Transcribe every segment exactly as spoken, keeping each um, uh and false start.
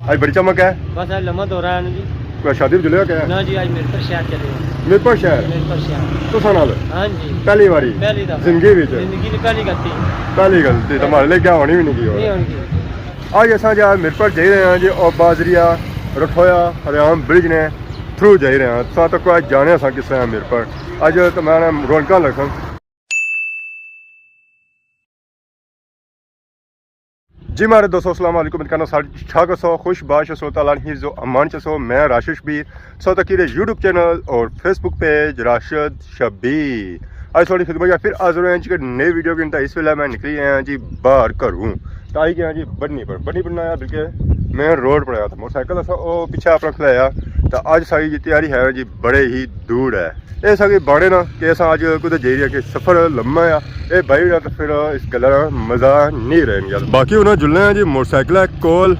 اج بڑی چمک ہے۔ بس اج لمحہ دورہ ہے نا جی۔ کوئی شادی وچ جلیا کیا؟ نہ جی، اج میرپور شہر چلے ہیں۔ میرپور شہر؟ میرپور شہر۔ تساں نال؟ ہاں جی۔ پہلی واری؟ پہلی دفعہ۔ زندگی وچ؟ زندگی نے پہلی غلطی۔ پہلی غلطی، تے مہاڑے لئی کیا ہونی بھی نہیں کی؟ نہیں ہونی کی۔ اج اساں جا میرپور جائی رہے ہیں جی، او بازریا، رٹھویا، ہریام برج نے تھرو جائی رہے ہیں۔ تساں تکو اج جانے اساں کس طرح میرپور۔ اج تو میں رونقاں لگسن۔ جی مہاڑے دوستو، السلام علیکم، امید کرنا سارے ٹھیک ٹھاک ہسو، خوش باش ہسو، تعالیٰ نے حفظ و امان چ ہسو۔ میں راشد شبیر، سو تکی رہے یوٹیوب چینل اور فیس بک پیج راشد شبیر۔ اج تھوڑی خدمت یا پھر حاضر ہوئے ہیں جی کہ نئی ویڈیو کی انتہا۔ اس ویلے میں نکلی آیا جی باہر گھروں، تو آئی گیا جی بنی پر، بنی پر نہ آیا بلکہ مین روڈ پر آیا تھا۔ موٹر سائیکل اسا او پیچھے اپنا کھلایا، تو اج ساری جی تیاری ہے جی بڑے ہی دور ہے۔ اے ساڑے بانے نا کہ اساں اج کدھر جائی رہے کہ سفر لمبا آ۔ اے بھائی نا تے پھر اس گلا نا مزہ نہیں رہن گیا۔ باقی انہاں جلنے آں جی موٹر سائیکل کول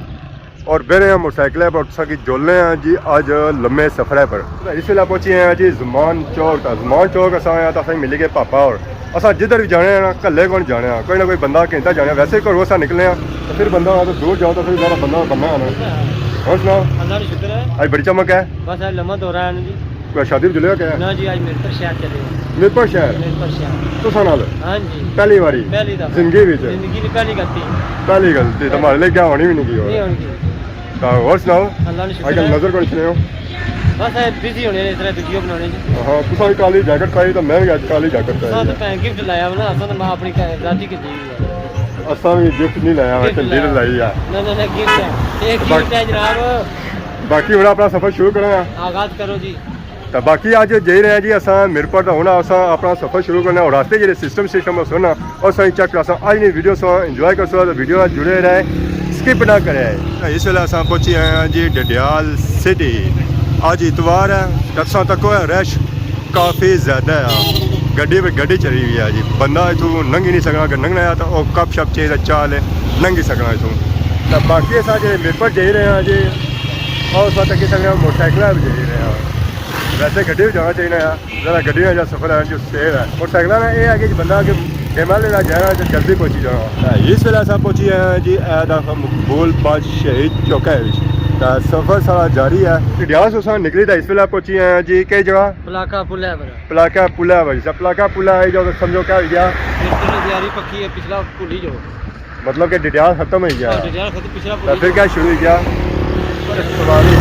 اور بہنے آں موٹر سائیکل پر، تساں کی جلنے آں جی اج لمے سفر پر۔ اس ویلے پہنچی آئے آں جی زمان چوک تا۔ زمان چوک اساں آئے آں تاں اساں ملی گئے پاپا اور اساں جدھر بھی جانے آں نا، کلے کون جانے آں، کوئی نہ کوئی بندہ گھنٹہ جانے آں۔ ویسے گھروں اساں نکلنے آں تو پھر بندہ آ تو دور جاؤ تو پھر زیادہ بندہ بندہ آنا۔ اور سناؤ؟ اللہ کا شکر ہے۔ اج بڑی چمک ہے۔ بس اج لمحہ دورہ ہے نا جی۔ کوئی شادی وچ جلیا کیا؟ نہ جی، اج میرپور شہر چلے ہیں۔ میرپور شہر؟ میرپور شہر۔ تساں نال؟ ہاں جی۔ پہلی واری؟ پہلی دفعہ۔ زندگی وچ؟ زندگی نے پہلی غلطی۔ پہلی غلطی، تے مہاڑے لئی کیا ہونی بھی نہیں کی؟ نہیں ہونی کی۔ تاں اور سناؤ؟ اللہ نے شکر اج کل ہے۔ نظر کون چنے ہو؟ بس اے بزی ہونے نے، اس طرح ویڈیو بنانے جی۔ ہاں، تساں بھی کالی جیکٹ پائی تے میں بھی اج کالی جیکٹ پائی تساں ہے۔ تو بھین گفٹ لایا نا، اساں تو میں اپنی ذاتی کی دی ہے۔ اساں بھی گفٹ نہیں لایا، گفٹ کنڈیل لایا۔ لائی ہے۔ نہ، نہ، نہ، گفٹ ہے۔ ایک باقی گفٹ ہے جناب۔ باقی ہن اپنا سفر شروع کرنا۔ آغاز کرو جی۔ تے باقی اج جائی رہے ہیں جی اساں میرپور، تے ہن اساں اپنا سفر شروع کرنا اور راستے جڑے سسٹم سسٹم اس ہونا، او اساں چیک کرساں۔ اج نی ویڈیو اساں انجوائے کرسو، تے ویڈیو نال جڑے رہے، سکپ نہ کرے۔ تے اس ویلے اساں پہنچی آئے ہیں جی ڈڈیال سٹی۔ اج اتوار ہے، تے تساں تکو رش کافی زیادہ ہے۔ گڈی پہ گڈی چلی ہوئی ہے جی، بندہ اتھوں لنگھی نہیں سکنا، اگر لنگھنا ہے تو او گپ شپ چاہیے، چاہ لے لنگھی سکنا اتھوں۔ تے باقی اساں جڑے میرپور جائی رہے ہیں جی، او اس وقت تکی سکنے موٹر سائیکل پہ جائی رہے ہیں۔ ویسے گڈی بھی جانا چاہیے نا، ذرا گڈی نا جا سفر ہے جو سیف ہے۔ موٹر سائیکل نا اے ہے کہ بندہ اگے ٹائم نال جانا تے جلدی پہنچی جانا۔ ہاں، اس ویلے اساں پہنچی آئے ہیں جی، اے دا مقبول بخش شہید چوکا ہے وچ۔ تے سفر سارا جاری ہے۔ ڈڈیال سے اساں نکلی تے اس ویلے پہنچی آئے ہیں جی، کئی جگہ؟ پلاکا پل ہے بڑا۔ پلاکا پل ہے بھائی صاحب، پلاکا پل آئی جاؤ تو سمجھو کیا ہوئی گیا۔ میرپور تیاری پکی ہے، پچھلا بھولی جاؤ۔ مطلب کہ ڈڈیال ختم ہوئی گیا۔ ہاں، ڈڈیال ختم، پچھلا تے پھر کیا شروع ہوئی گیا؟ سواری۔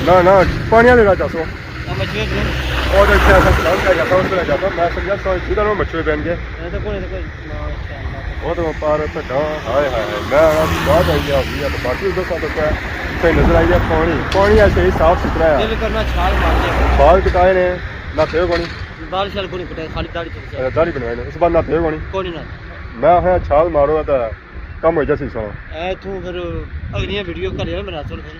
نہ، نہ، پانی والے راہ جاسو۔ ہاں، مچھلی پہ۔ اور اچھا ایسا سلام کیا جاتا، اس طرح جاتا، میں سمجھا سو جدھر میں مچھلی پہن کے۔ میں تو کوئی، کوئی، نہ، اچھا، اللہ۔ وہ تو پار اتھا گاں، ہائے، ہائے، ہائے، میں آنا بعد آئی گیا، ہوئی گیا، تو باقی ادھر سا تو کیا، صحیح نظر آئی گیا، پانی، پانی ایسے ہی صاف ستھرا ہے۔ دل کرنا چھال مار دے۔ بال کٹائے نے، نہ پیو پانی۔ بال شال کو نہیں کٹائے، خالی داڑھی چلی جائے۔ اچھا، داڑھی بنوائے نے، اس بعد نہ پیو پانی۔ کوئی نہیں نہ۔ میں آخیا چھال مارو تے کم ہوئی جاسی سارا۔ اے تو پھر اگلیاں ویڈیو کر یار بنا سو پھر۔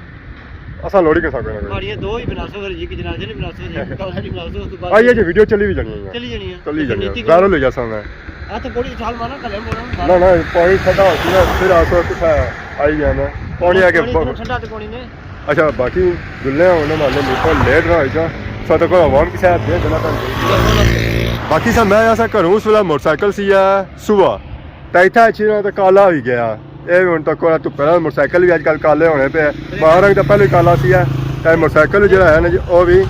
اساں لوڑی کے ساکو نہ کوئی۔ ماڑیاں دو ہی بنا سو پھر، ایک جنازے نہیں بنا سو، ایک کالا نہیں بنا سو، اس کے بعد آئی ہے جی ویڈیو چلی بھی جانی ہے۔ چلی جانی ہے۔ چلی جانی ہے۔ وائرل ہو جاساں میں۔ آ تو بڑی چھال مارنا کلے بولا۔ نہ، نہ، پانی ٹھنڈا ہو چکا ہے، پھر آسو کتھا آئی گیا نا۔ پانی آ کے پانی ب- اتنا ٹھنڈا تو پانی نے۔ اچھا، باقی جلنے ہونے والے میرپور لیٹ نہ ہوئی جا۔ سو تو کوئی عوام کی صحت دے دینا پہن۔ باقی سا میں ایسا کروں، اس ویلے موٹر سائیکل سی ہے صبح۔ تے اتھا اچھی نا تے کالا ہوئی گیا۔ اے ہن تک کوئی تپے نال موٹر سائیکل وی اج کل کالے ہونے پے۔ ماں رنگ تے پہلے کالا سی ہے۔ تے موٹر سائیکل جیڑا ہے نا جی، او وی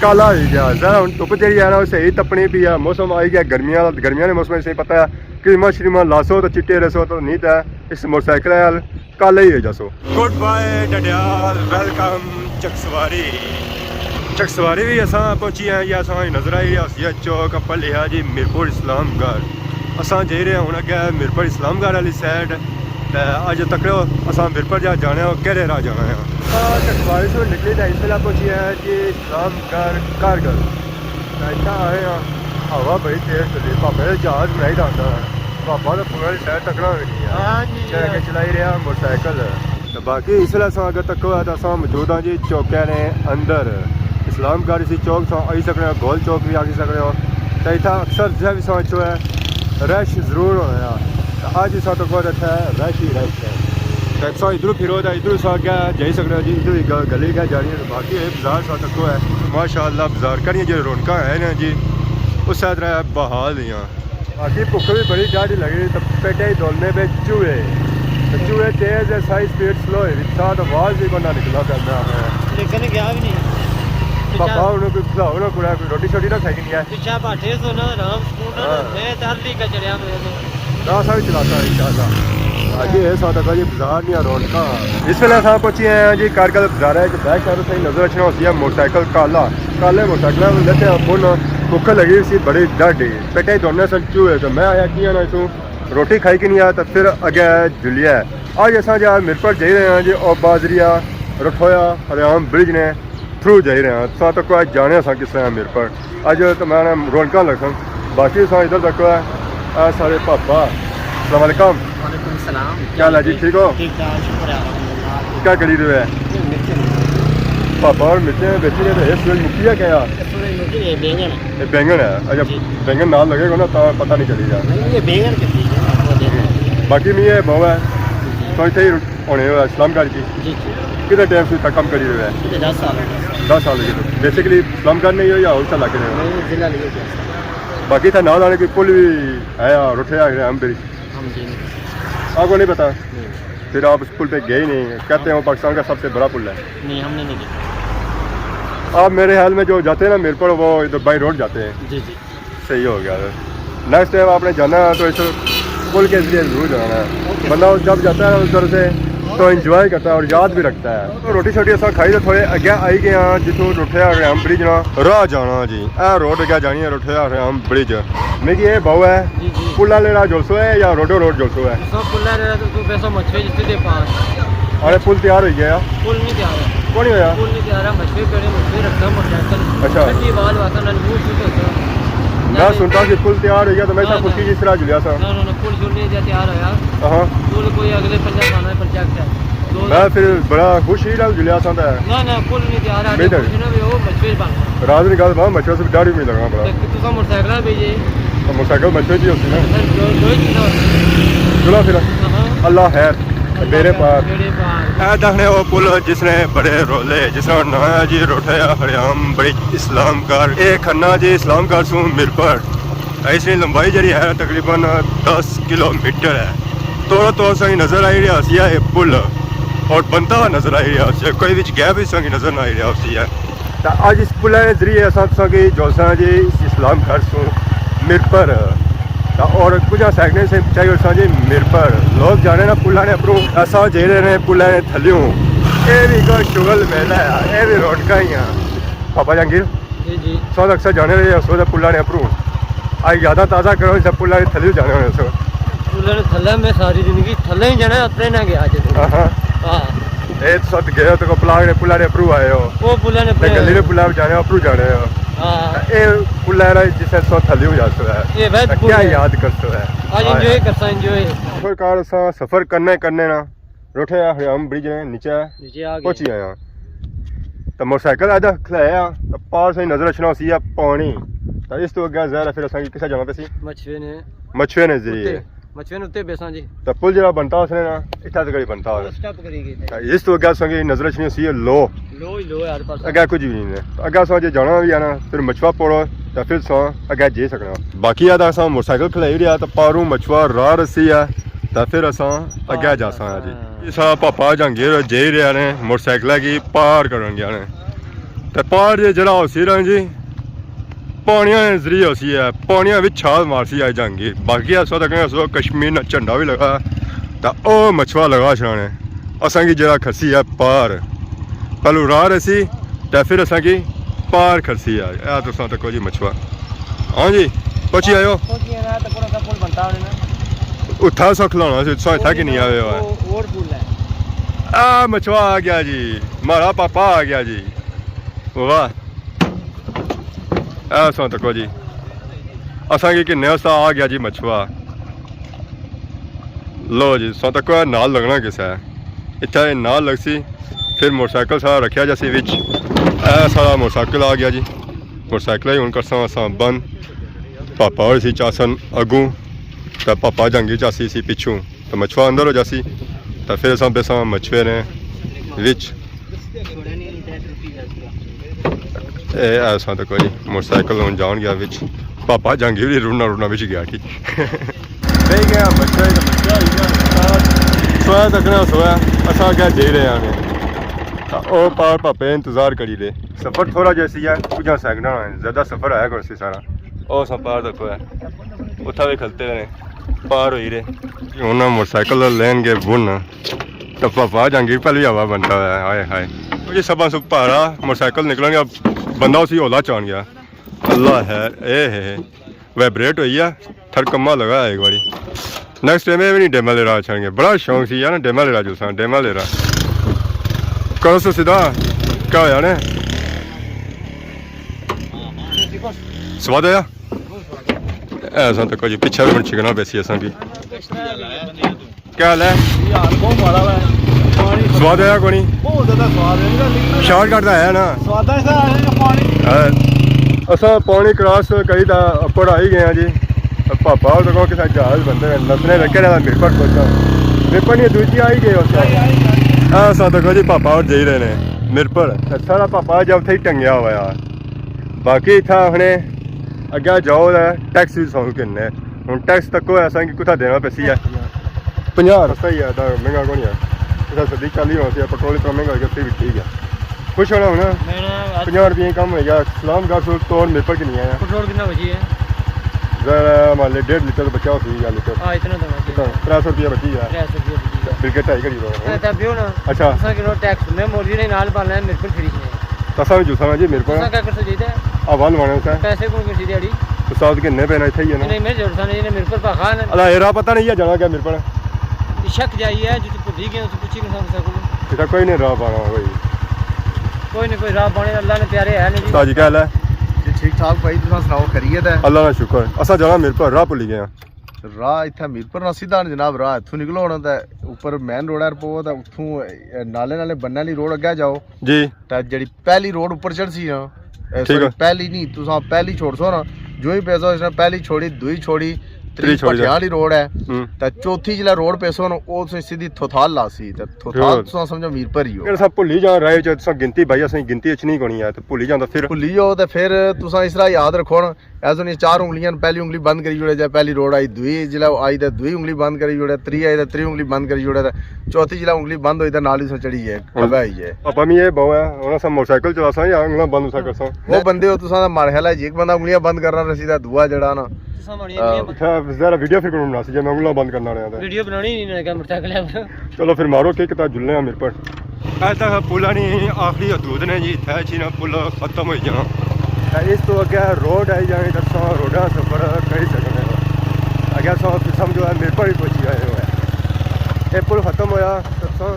کالا ہوئی گیا۔ ذرا ہن تپ جیڑی ہے نا، او صحیح تپنی پی ہے۔ موسم آئی گیا گرمیاں دا، گرمیاں نے موسم صحیح پتہ ہے۔ کریماں شریماں لاسو تے چٹے رہسو تے نہیں تے اس موٹر سائیکل نال کالے ہی ہوئی جاسو۔ گڈ بائے ڈڈیال، ویلکم چکسواری۔ چکسواری وی اساں پہنچی آئے، یا اساں نظر آئی رہیا ہوسی چوک اپر لکھیا جی میرپور اسلام گڑھ۔ اساں جائی رہے ہن اگے میرپور اسلام گڑھ والی سائیڈ۔ تے اج تکڑو اساں میرپور جا جانے ہو، کیڑے راہ جانا ہے؟ اساں چکسواری سے نکلی تے اس ویلے پہنچی آئے جی اسلام گڑھ کارگل۔ تے اتھا آئے ہاں، ہوا بڑی تیز چلی، پاپا نے جہاز بنائی دا ہوندا۔ پاپا تے پورا سائیڈ تکنا وی نہیں ہے۔ ہاں جی، تے اگے چلائی رہیا موٹر سائیکل۔ تے باقی اس ویلے اساں اگر تکو ہے تے اساں موجود ہاں جی چوکے نے اندر۔ اسلام گڑھ اسی چوک اساں آئی سکنے ہو، گول چوک وی آکھی سکنے ہو۔ تے اتھا اکثر جسے وی اساں اچھو ہے، رش ضرور ہونا ہے۔ تے اج اساں تکو تے اتھا رش ہی رش ہے۔ تے اساں ادھروں پھرو تے ادھروں اساں اگے جائی سکنے ہو جی، ادھروں ہی گ-، گلی اگے جانی ہے۔ تے باقی اے بازار اساں تکو ہے۔ ماشاءاللہ بازار کڑیاں جیڑھے رونقاں ہے نا جی، اس طرح بحال ہیاں۔ باقی بھوک وی بڑی ڈاڈھی لگی، تے پیٹے ہی دولنے پے چوہے۔ چوہے تیز ہے، سائی سپیڈ سلو ہے، ساتھ آواز بھی بندہ نکلا کرنا ہے۔ لیکن گیا بھی نہیں۔ پاپا انہوں کوئی کھلاؤ نہ، کوئی روٹی شوٹی نہ کھائی نہیں ہے۔ پچھا باٹھے سو نا، آرام سکون نال، ہاں۔ میں تر لی کا چڑھیا میرے۔ نہ، اساں بھی چلاتا انشاءاللہ۔ اگے ہے ساڈا بھائی بازار نیاں رونقاں۔ اس ویلے اساں پہنچی آئے ہیں جی کارگل بازار ہے، جو بیک سائیڈ تساں نظر اچھنا ہوسی ہے موٹر سائیکل کالا۔ کالے موٹر سائیکل لیتے ہیں، بن بھوک لگی ہوئی سی بڑی ڈاڈھی۔ پیٹے دوڑنے سن چوہے، تو میں آیا کیا نہ اتھوں روٹی کھائی کے نہیں آیا، تو پھر اگے جلیا ہے۔ اج اساں جا میر پور جائی رہے ہیں جی، او بازریا رٹھویا ہریام برج نے تھرو جائی رہے ہیں۔ تساں تکو اج جانے اساں کس طرح میر پور۔ اج تو میں نے رونقاں لگسن۔ باقی اساں ادھر تکو ہے، اے سارے پاپا۔ السلام علیکم۔ وعلیکم السلام۔ کیا حال ہے جی؟ ٹھیک ہو؟ ٹھیک ٹھاک، شکر ہے، الحمدللہ۔ کیا کری رہے ہو؟ یہ مرچیں۔ پاپا اور مرچیں بیچی رہے تھے، یہ سورج مکھی ہے کیا؟ یہ سورج مکھی، یہ بینگن ہے۔ یہ بینگن ہے۔ اچھا، جی۔ بینگن نال لگے گا نا، تو پتہ نہیں چلی گا۔ نہیں، یہ بینگن کے بیج ہے، آپ کو دیکھو۔ باقی میں یہ بہو ہے، تو اتنے ہی ہونے ہو اسلام گڑھ کی؟ جی، جی۔ کتنے ٹائم سے اتنا کام کری رہے ہیں؟ یہ دس سال ہو گئے۔ دس سال ہو گئے۔ بیسیکلی اسلام گڑھ نہیں ہو یا اور چلا کے رہے ہو؟ نہیں، ضلع نہیں ہو گیا۔ باقی تھا نال آنے کوئی پل بھی ہے یا روٹھے آ گئے ہم بھی؟ ہم جی نہیں۔ آپ کو نہیں پتا؟ نہیں۔ پھر آپ اس پل پہ گئے ہی نہیں۔ کہتے ہیں وہ پاکستان کا سب سے بڑا پل ہے۔ نہیں، ہم نے نہیں دیکھا۔ آپ میرے خیال میں جو جاتے ہیں نا میر پور، وہ ادھر بائی روڈ جاتے ہیں۔ جی، جی۔ صحیح ہو گیا۔ نیکسٹ ٹائم آپ نے جانا ہے تو اس پل کے ذریعے ضرور جانا ہے۔ اوکے۔ بندہ جب جاتا ہے ادھر سے تو انجوائے کرتا ہے اور یاد بھی رکھتا ہے۔ روٹی شوٹی اساں کھائی تے تھوڑے اگے آئی گئے ہاں، جتھوں روٹھے ہریام برج نا راہ جانا جی۔ اے روڈ اگے جانی ہے روٹھے ہریام برج۔ میکی اے بہو ہے، جی، جی۔ پل آلے راہ جلسو ہے یا روڈو روڈ جلسو ہے؟ سو پل آلے راہ تو، تو پیسہ مچھے جتھے دے پاس۔ ارے پل تیار ہوئی گیا؟ پل نہیں تیار ہے۔ کون نہیں ہویا؟ پل نہیں تیار ہے، مچھے پیڑے، مچھے رکھنا موٹر سائیکل۔ اچھا۔ ٹھنڈی بال واسطے نال منہ شروع ہوتا۔ میں سنتا کہ پل تیار ہوئی گیا تو میں نہ، نہ۔ خشکی جس طرح جلیا سا۔ نہ، نہ، نہ، پل شل نہیں جا تیار ہویا۔ ہاں۔ پل کوئی اگلے پنجاہ سالوں میں پروجیکٹ ہے۔ میں پھر بڑا خوش ہی نال جلیا سا تے۔ نہ، نہ، پل نہیں تیار ہے، نہیں تیار۔ کچھ نہ بھی ہو، مچھے بن۔ رات نی گل با مچھے سے ڈر ہی نہیں لگنا بڑا۔ تے تساں موٹر سائیکل پہ جے۔ تو موٹر سائیکل مچھے جی ہوتی نا۔ سر، جو، جو ہی چیزاں ہوتی ہیں۔ چلو پھر۔ ہاں۔ اللہ خیر۔ اللہ بیڑے خیر، پار۔ بیڑے پار۔ اے دکھنے وہ پل جس نے بڑے رولے، جس کا نام ہے جی روٹھے ہریام برج اسلام گڑھ۔ اے کھنا جی اسلام گڑھ سوں میر پور۔ اس کی لمبائی جڑی ہے تقریباً دس کلومیٹر ہے۔ توڑا توڑا سا ہی نظر آئی رہیا سی یہ پل، اور بنتا ہوا نظر آئی رہیا سی، کوئی وچ گیپ اس کی نظر نہ آئی رہیا سی ہے۔ تا اج اس پلے نے ذریعے اساں تساں کی جلساں جی اسلام گڑھ سوں میر پور۔ تا اور کچھ سیکنڈ سے چاہیے اساں جی میر پور۔ لوگ جانے نا پلاں نے اپروں، اساں جے رہے نے پلاں نے تھلیوں۔ اے بھی کوئی شغل میلہ ہے، اے بھی رونقاں ہی ہیں۔ پاپا جہانگیر، جی، جی۔ سو اکثر جانے رہے سو پلاں نے اپروں۔ آج یاداں تازہ کرو، اس پلاں نے تھلیوں جانے ہونے سو۔ پلاں نے تھلے میں ساری زندگی تھلے ہی جانا، اتنے نہ گیا اج۔ ہاں، ہاں۔ ہاں۔ اے تو سب گئے ہو تو پلاں نے، پلاں نے اپروں آئے ہو۔ وہ پلاں نے تے اپروں گلی نے آئے۔ پلاں جانے، اپروں جانے ہو۔ ہاں۔ اے پلاں رہا جس سے سو تھلیوں جا سو ہے۔ اے بہت تے کیا پل ہے۔ یاد کر سو ہے۔ آج ہاں انجوائے یار۔ کرساں، انجوائے۔ سفر کر سا، سفر کرنے کرنے نا۔ روٹھے ہریام برج نے نیچے نیچے آ گئے۔ پہنچی آیا۔ تے موٹر سائیکل ادھا کھلایا، تے پار سے نظر اچھنا سی ہے پانی۔ تے اس تو اگے ظاہر ہے پھر اساں کی کسے جانا پیسی؟ مچھوے نے۔ مچھوے نے ذریعے۔ اتے، مچھوے نے اتے بیساں جی۔ تے پل جڑا بنتا اس نے نا، اتھا تک ہی بنتا اس۔ سٹاپ کری گئے تھے۔ تے اس تو اگے اساں کی نظر اچھنی سی ہے لو۔ لو ہی لو ہے ہر پاسے۔ اگے کچھ بھی نہیں ہے۔ اگے اساں جے جانا بھی ہے نا، پھر مچھوا پڑو، تے پھر اساں اگے جی سکنا۔ باقی ہے تے اساں موٹر سائیکل کھلائی رہیا، تے پاروں مچھوا راہ رسی ہے، تے پھر اساں اگے جاساں جی۔ اساں پاپا جہانگیر جائی رہے نے، موٹر سائیکل کی پار کرن گیا نے۔ تے پار جے جڑا ہوسی رہا جی، پانیاں نے ذریعے ہوسی ہے، پانیاں وچ چھال مارسی ہے جہانگیر۔ باقی اساں تک اساں کشمیر نا جھنڈا بھی لگا، تے او مچھوا لگا چھڑا نے۔ اساں کی جڑا کھسی ہے پار، پہلو راہ رسی، تے پھر اساں کی پار کھسی ہے۔ اے تساں تکو جی مچھوا۔ ہاں جی، پہنچی آئے ہو؟ پہنچی آئے نا، تے پورا سا پل بنتا ہونے نا۔ اتھا سا کھلانا سی، تساں اتھا کی نہیں آئے ہو؟ او، اور پل ہے۔ آ مچھوا آ گیا جی، مہاڑا پاپا آ گیا جی۔ واہ۔ اے تساں تکو جی۔ اساں کی کنے اسا آ گیا جی مچھوا۔ لو جی، تساں تکو اے نال لگنا کسا ہے۔ اتھا اے نال لگسی، پھر موٹر سائیکل سارا رکھیا جاسی وچ۔ اے سارا موٹر سائیکل آ گیا جی۔ موٹر سائیکل ہی ہن کرساں اساں بند۔ پاپا ہور سی چاسن اگوں، تے پاپا جہانگیر چاسی سی پچھوں۔ تے مچھوا اندر ہو جاسی، تے پھر اساں بیساں مچھوے نے وچ۔ اے اساں تکو جی موٹر سائیکل ہن جان گیا وچ۔ پاپا جہانگیر بھی رڑنا رڑنا وچ گیا ٹھیک۔ بہی گیا مچھوے تے مچھوا ہوئی گیا استاد۔ سویا تکنا سویا، اساں اگے جائی رہے ہاں۔ او پار پاپے انتظار کری رہے۔ سفر تھوڑا جہا سی ہے، کچھ سیکنڈاں ہے، زیادہ سفر آیا کر سی سارا۔ او ساں پار تکو ہے، اتھا بھی کھلتے رہے، پار ہوئی رہے۔ ہن موٹر سائیکل لین گے بن، ٹپا پا جہانگیر پہلے ہی ہوا بنتا ہوا ہے، ہائے ہائے۔ جی سباں سو پہاڑا موٹر سائیکل نکلن گیا، بندہ اسی اولا چان گیا۔ اللہ ہے، اے ہے۔ وائبریٹ ہوئی ہے، تھڑکما لگا ہے ایک باری۔ نیکسٹ ٹائم اے وی نہیں ڈیمے آلے راہ چھڑ گے۔ بڑا شوق سی یار ڈیمے آلے راہ جلساں، ڈیمے آلے راہ۔ کرو سو سیدھا، کیا ہویا نے؟ سواد آیا؟ ایسا تو کچھ پچھے بھی چکنا پیسی اساں بھی۔ کیا حال ہے؟ یار، بہت ماڑا ہے۔ پانی سواد آیا کونی؟ بہت زیادہ سواد ہے۔ شارٹ کٹ آیا نا؟ سواد ایسا ہے کہ پانی ہاں۔ اساں پانی کراس کری تا اپر آئی گئے ہاں جی۔ پاپا اور تو کسا جہاز بندے نے نسنے رکھے رہا میرپر پہنچا۔ میرپر نہیں دوجی آئی گئے اس۔ ہاں، سا تو جی پاپا اور جائی رہے نے میرپر۔ سارا پاپا جب تھے ٹنگیا ہوا ہے۔ باقی اتھا آخنے اگے جاؤ تے ٹیکس وی ساؤنڈ کنے۔ ہن ٹیکس تکو ہے اساں کی کتھا دینا پیسی ہے؟ پنجاہ۔ سستا ہی ہے، اتنا مہنگا کونی ہے۔ اتھا سدی چالی ہونا سی، پٹرول اتنا مہنگا ہوئی گیا، پھر بھی ٹھیک ہے۔ خوش ہونا ہونا۔ میں نا آج پنجاہ روپے کم ہوئی گیا۔ سلام گار سو توڑ میرپر کی نہیں آیا۔ پٹرول کتنا بچی ہے؟ ذرا مالے ڈیڑھ لیٹر بچا ہوسی یا لیٹر۔ ہاں، اتنا تو بچی ہے۔ ترے سو روپیہ بچی گیا۔ ترے سو روپیہ بچی گیا۔ بلکہ ٹائی کری رہو۔ اے تے پیو نا۔ اچھا۔ اساں کلو ٹیکس نے مولوی نے نال پالنا ہے، میرپر فری ہے۔ تساں وی جلساں جی میرپر۔ تساں کیا کرسو جی تے؟ حوال وانے سے۔ پیسے کون کرسی دیہاڑی؟ استاد کنے پینا اتھے ہی ہے نا۔ نہیں، میں جلساں نہیں، میرپر پاخا نا۔ اللہ، اے راہ پتہ نہیں ہے جانا کیا میرپر؟ شک جائی ہے، جتھے بھلی گئے، اس پوچھی نہیں سکتا کول۔ اتھا کوئی نہیں راہ پانا ہوئی۔ کوئی نہیں، کوئی راہ پانے، اللہ نے پیارے ہے نہیں جی۔ استاد جی، کیا حال ہے؟ جی، ٹھیک ٹھاک بھائی، تساں سناؤ، خیریت ہے؟ اللہ کا شکر۔ اساں جانا میرپر، راہ بھلی گئے ہاں۔ راہ اتھا میرپر نا سیدھا نا جناب، راہ اتھوں نکلو نا تے اوپر مین روڈ ہے پو تے اتھوں، اے، نالے نالے بننے والی روڈ اگے جاؤ۔ جی۔ تے جڑی پہلی روڈ اوپر چڑھسی نا، اے، ٹھیک سوری، ہے۔ پہلی نہیں، تساں پہلی چھوڑسو نا، جو ہی پیسو اس نے پہلی چھوڑی، دوئی چھوڑی، تری تری چھوڑی پٹھیاں والی روڈ ہے۔ ہوں۔ تے چوتھی جلے روڈ پیسو نا، او تساں سیدھی تھوتھال لاسی، تے تھوتھال ہاں۔ تساں سمجھو میرپر ہی ہو۔ یار، سب بھلی جا رہے چ، تساں گنتی بھائی، اساں گنتی اچ نہیں کونی ہے، تے بھلی جاندا پھر۔ بھلی جاؤ تے پھر تساں اس طرح یاد رکھو نا، ایسے نہیں چار انگلیاں، پہلی انگلی بند کری جوڑے جائے، پہلی روڈ آئی، دوئی، جلے آئی تے دوئی انگلی بند کری جوڑے، تری آئی تے تری انگلی بند کری جوڑے، تے چوتھی جلے انگلی بند ہوئی تے نال ہی سو چڑھی جائے، ہاں۔ کھبا ہی جائے۔ پاپا میں یہ بہو ہے، ہن اساں موٹر سائیکل چلاساں یا انگلاں بند اساں کرساں؟ وہ بندے ہو تساں دا مارے خیال ہے جی، ایک بندہ انگلیاں بند کرنا رسی تے دعا جڑا نا۔ تساں ماڑی آ، انگلیاں بند اچھا، ذرا ویڈیو پھر بنانا سی جے میں انگلاں بند کرنا رہیا تے۔ ویڈیو بنانی نہیں نا کہ موٹر سائیکل ہے۔ چلو پھر مارو کک تے جلنے آں میرپر۔ اے تاں پل نی آخری حدود نے جی، اتھے اچھی نا پل ختم ہوئی جانا۔ تے اس تو اگے روڈ آئی جانی تے اساں روڈا سفر کری سکنے ہاں۔ اگے اساں پھر سمجھو اے میرپر ہی پہنچی آئے ہوئے۔ اے پل ختم ہویا تے اساں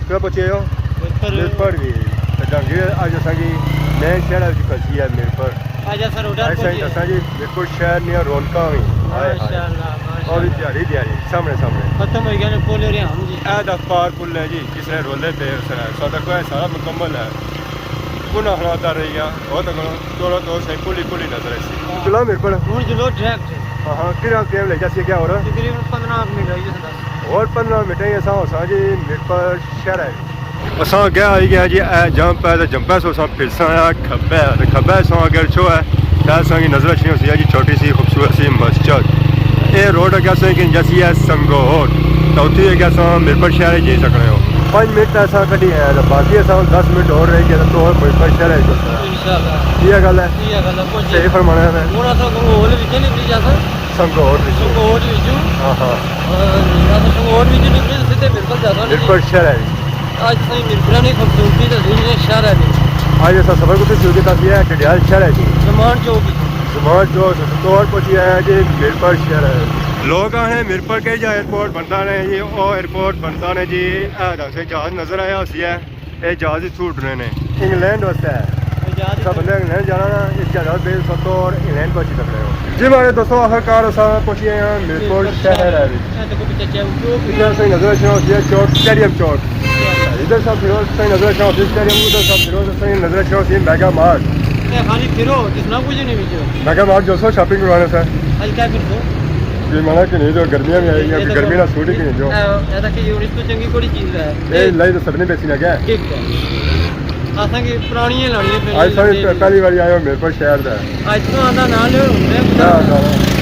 کیا پہنچے ہو؟ میرپر۔ میرپر بھی۔ تے جہانگیر اج اساں کی مین شہر اچ پہنچی ہے میرپر۔ اج اساں روڈا اج سائیں پہنچے۔ دساں جی، میرپور شہر نیاں رونقاں وی۔ ہائے ہائے۔ ماشاءاللہ، ماشاءاللہ۔ اور دیہاڑی دیہاڑی، سامنے سامنے۔ ختم ہوئی گئے نے پل رہے ہن جی۔ اے دا پار پل ہے جی، جس نے رولے پے اس نے۔ ساڈا کوئی سارا مکمل ہے۔ کون آخنا آتا رہی گیا، بہت اگلا توڑا توڑ سائیں پل ہی پل ہی نظر آئی سی۔ ہاں۔ چلو میرپر۔ ہن چلو ڈائریکٹ۔ ہاں ہاں، کتنا ٹائم لگ جاسی کیا اور؟ تقریباً پندرہ منٹ لگ جاسی بس۔ اور پندرہ منٹ ہی اساں ہوساں جی میرپر شہر ہے۔ اساں اگے آئی گیا جی، اے جمپ ہے تے جمپے سو اساں پھرساں آ کھبے، تے کھبے سو اگر چھو ہے تے اساں کی نظر اچھنی ہوسی ہے جی چھوٹی سی خوبصورت سی مسجد۔ اے روڈ اگے اساں کی جاسی ہے سنگور، تے اتھی اگے اساں میرپر شہر جائی سکنے ہو۔ پانچ منٹ تے اساں کڈی آیا تے باقی اساں دس منٹ اور رہ گئے تے تو میرپر شہر ہے۔ انشاءاللہ۔ یہ گل ہے۔ یہ گل ہے، پہنچی۔ صحیح فرمانا ہے میں۔ ہن اساں سنگور وچ نکلی جاساں۔ سنگور وچ۔ سنگور وچ۔ ہاں ہاں۔ ہاں، اساں سنگور وچ نکلی تے سیدھے میرپر جاساں۔ میرپر شہر ہے۔ اج تساں میرپور نی خوبصورتی تے دنیا شہر ہے۔ اج اساں سفر کتھے شروع کیتا سی، ڈڈیال شہر ہے جی۔ زمان چوک۔ زمان چوک، ستوڑ پہنچی آیا جی، میرپور شہر ہے۔ لوگ آخنے میرپور کہہ جا ایئرپورٹ بنتا نے جی، او ایئرپورٹ بنتا نے جی، اے دسے جہاز نظر آیا ہوسی ہے۔ اے جہاز اتھوں اڈنے نے۔ انگلینڈ واسطے ہے۔ اے جہاز سب بندے انگلینڈ جانا نا، اس جہاز پہ سب تو اور انگلینڈ پہنچی سکنے ہو۔ جی ماڑے دوستو، آخر کار اساں پہنچی گئے ہاں میرپور شہر ہے۔ اے دیکھو پیچھے چیک کرو۔ اتھے اساں کی نظر اچھنا ہوسی ہے چوک، سٹیڈیم چوک۔ ادھر سا پھرو، اساں کی نظر اچھنا ہوسی سٹیڈیم، ادھر سا پھرو، اساں کی نظر اچھنا ہوسی میگا مارٹ۔ اے خالی پھرو، جس نہ کچھ نہیں وچ۔ میگا مارٹ جو سو شاپنگ کروانے سر۔ اج کیا کر دو؟ جی مانا کہ نہیں جو گرمیاں بھی آئی ہیں، اے تے گرمی نہ سوٹ ہی نہیں جو۔ اے، اے تے کہ اس تو چنگی کوئی چیز ہے۔ اے لائی تو سب نے بیچی لگا ہے۔ ٹھیک ہے۔ اساں کی پرانی ہی لانی ہے، پھر اج ساں لمبی پہلی باری آئے ہو میرپور شہر دا۔ اج تو آندا نال ہو، میں نہ، نہ۔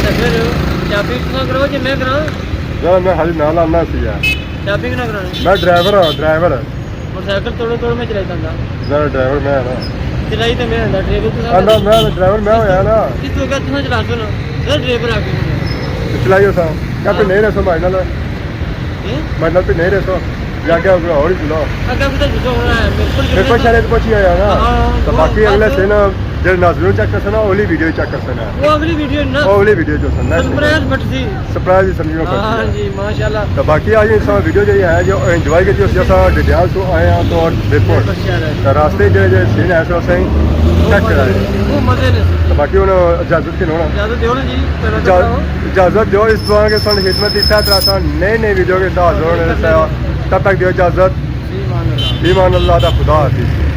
تے پھر شاپنگ تساں کرو جی میں کراں؟ نہ، میں خالی نال آنا سی یار۔ شاپنگ نہ کرانی۔ میں ڈرائیور ہاں، ڈرائیور۔ موٹر سائیکل توڑو توڑو میں چلائی جانا۔ نہ، ڈرائیور میں ہاں نا۔ چلائی تے میں ہاں، ڈرائیور تو آندا میں، ڈرائیور میں ہویا نا۔ اس تو کیا تساں چلا سو نا؟ سر، ڈرائیور آ کے۔ چلائی ہو سا۔ کیا پھر نہیں رہسو ماڑے نال؟ ہوں؟ ماڑے نال پھر نہیں رہسو۔ یا کیا کوئی اور ہی چلاؤ۔ اگے کتھے جھکو ہونا ہے، میرے کو میرے کو شاید پہنچی آیا نا۔ ہاں، تو وہ باقی اگلے بس سن جڑے ناظرین چیک کرسن نا، اولی ویڈیو چیک کرسن نا۔ وہ اگلی ویڈیو نا۔ وہ اولی ویڈیو جو سن نا۔ سرپرائز بٹ سی۔ سرپرائز ہی سمجھو۔ ہاں جی، ماشاءاللہ۔ تو باقی آج انسان ویڈیو جڑی ہے جو انجوائے کیتی، اس جیسا ڈڈیال تو آئے ہیں تو رپورٹ۔ تو راستے جو جو سین ہے سو سائیں چیک کرائے۔ وہ مزے نے۔ تو باقی انہوں اجازت کے ہونا۔ اجازت دیو نا جی، پہلے تو اجازت۔ اجازت دیو، اس دعا کے سن خدمت دی ساتھ رہتا نئے نئے ویڈیو کے ساتھ حاضر ہونے سے۔ تب تک دیو اجازت۔ ایمان اللہ۔ ایمان اللہ دا خدا حافظ۔